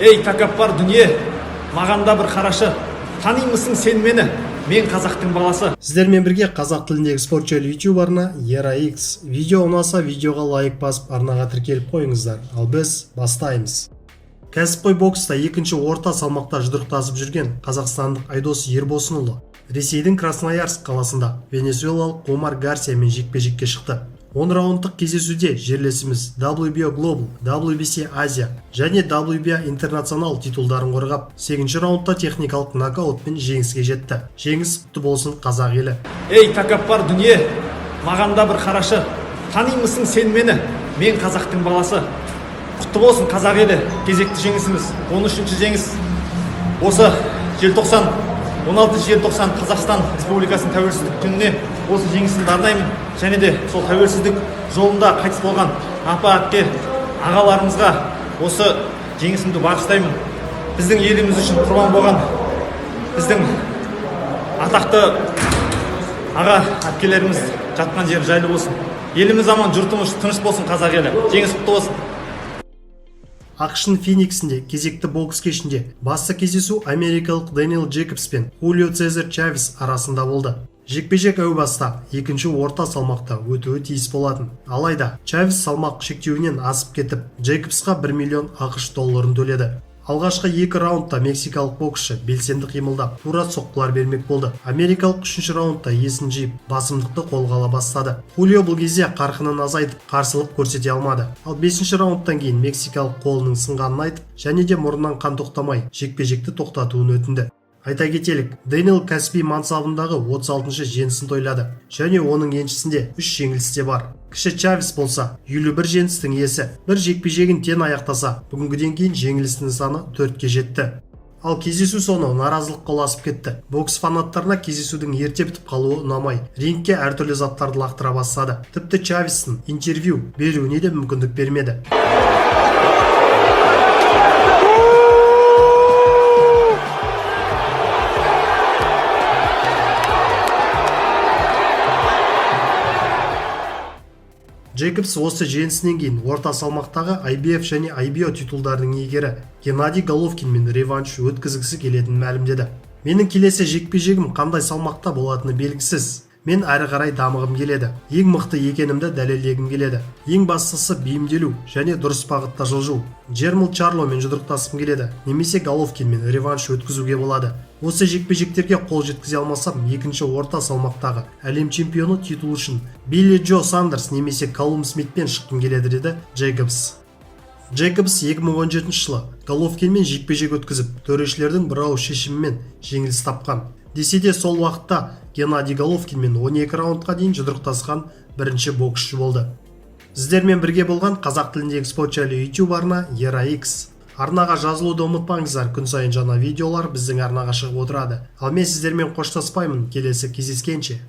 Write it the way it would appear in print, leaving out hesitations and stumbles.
Ей, тәкаппар дүние, маған да бір қарашы, танимысың сен мені? Мен қазақтың баласы. Сіздермен бірге қазақ тіліндегі спорт жайлы YouTube арна Era X. Видео ұнаса, видеоға лайк басып, арнаға тіркеліп қойыңыздар. Ал біз бастаймыз. Кәсіпқой бокста екінші орта салмақта жұдырықтасып жүрген қазақстандық Айдос Ербосынұлы Ресейдің Красноярск қаласында венесуэлалық Омар Гарсиямен жекпе-жекке шықты. 10 раундтық кездесуде жерлесіміз WBO Global, WBC Азия және WBA International титулдарын қорғап, 8 раундта техникалық нокаутпен жеңіске жетті. Жеңіс құтты болсын, қазақ елі! Ей, тәкаппар дүние, маған да бір қарашы, танимысың сен мені? Мен қазақтың баласы. Құтты болсын, қазақ елі, кезекті жеңісіміз, 13-ші жеңіс. Осы желтоқсан, 16 желтоқсан, Қазақстан Республикасының тәуелсіздік күніне осы жеңісімді арнаймын және де сол тәуелсіздік жолында қайтыс болған апа, әпке, ағаларымызға осы жеңісімді бағыштаймын. Біздің еліміз үшін құрбан болған біздің атақты аға, әпкелеріміз жатқан жері жайлы болсын. Еліміз аман, жұртымыз тыныш болсын, қазақ елі. Жеңіс құтты болсын! АҚШ-ның Фениксінде кезекті бокс кешінде басты кездесу америкалық Дэниел Джейкобс пен Хулио Цезар Чавес арасында болды. Жекпе-жек әу баста екінші орта салмақта өтуі тиіс болатын. Алайда Чавес салмақ шектеуінен асып кетіп, Джейкобсқа 1 миллион АҚШ долларын төледі. Алғашқы екі раундта мексикалық боксшы белсенді қимылдап, тура соққылар бермек болды. Америкалық үшінші раундта есін жиып, басымдықты қолға ала бастады. Хулио бұл кезде қарқынын азайтып, қарсылық көрсете алмады. Ал бесінші раундтан кейін мексикалық қолының сынғанын айтып және де мұрнынан қан тоқтамай, жекпе-жекті тоқтатуын өтінді. Айта кетелік, Дэниел кәсіби мансабындағы 36-шы жеңісін тойлады және оның еншісінде үш жеңіліс те бар. Кіші Чавес болса, 51 жеңістің иесі. Бір жекпе-жегін тең аяқтаса, бүгінгіден кейін жеңілісінің саны төртке жетті. Ал кездесу соңы наразылыққа ұласып кетті. Бокс фанаттарына кездесудің ерте бітіп қалуы ұнамай, рингке әртүрлі заттарды лақтыра бастады. Тіпті Чавестің интервью беруіне де мүмкіндік бермеді. Джейкобс осы жеңісінен кейін орта салмақтағы IBF және IBO титулдарының иегері Геннадий Головкинмен реванш өткізгісі келетінін мәлімдеді. Менің келесі жекпе-жегім қандай салмақта болатыны белгісіз. Мен әрі қарай дамығым келеді. Ең мықты екенімді дәлелдегім келеді. Ең бастысы бейімделу және дұрыс бағытта жылжу. Джермал Чарломен жұдырықтасқым келеді немесе Головкинмен реванш өткізуге болады. Осы жекпе-жектерге қол жеткізе алмасам, екінші орта салмақтағы әлем чемпионы титулы үшін Билли Джо Сандерс немесе Калум Смитпен шыққым келеді, деді Джейкобс. Джейкобс 2017 жылы Головкинмен жекпе-жек өткізіп, төрешілердің бір ауыз шешімімен жеңіліс тапқан. Десе де, сол уақытта Геннадий Головкинмен 12 раундқа дейін жұдырықтасқан бірінші боксшы болды. Сіздермен бірге болған қазақ тіліндегі спорт жайлы YouTube арна Era X. Арнаға жазылуды ұмытпаңыздар, күн сайын жаңа видеолар біздің арнаға шығып отырады. Ал мен сіздермен қоштаспаймын, келесі кездескенше.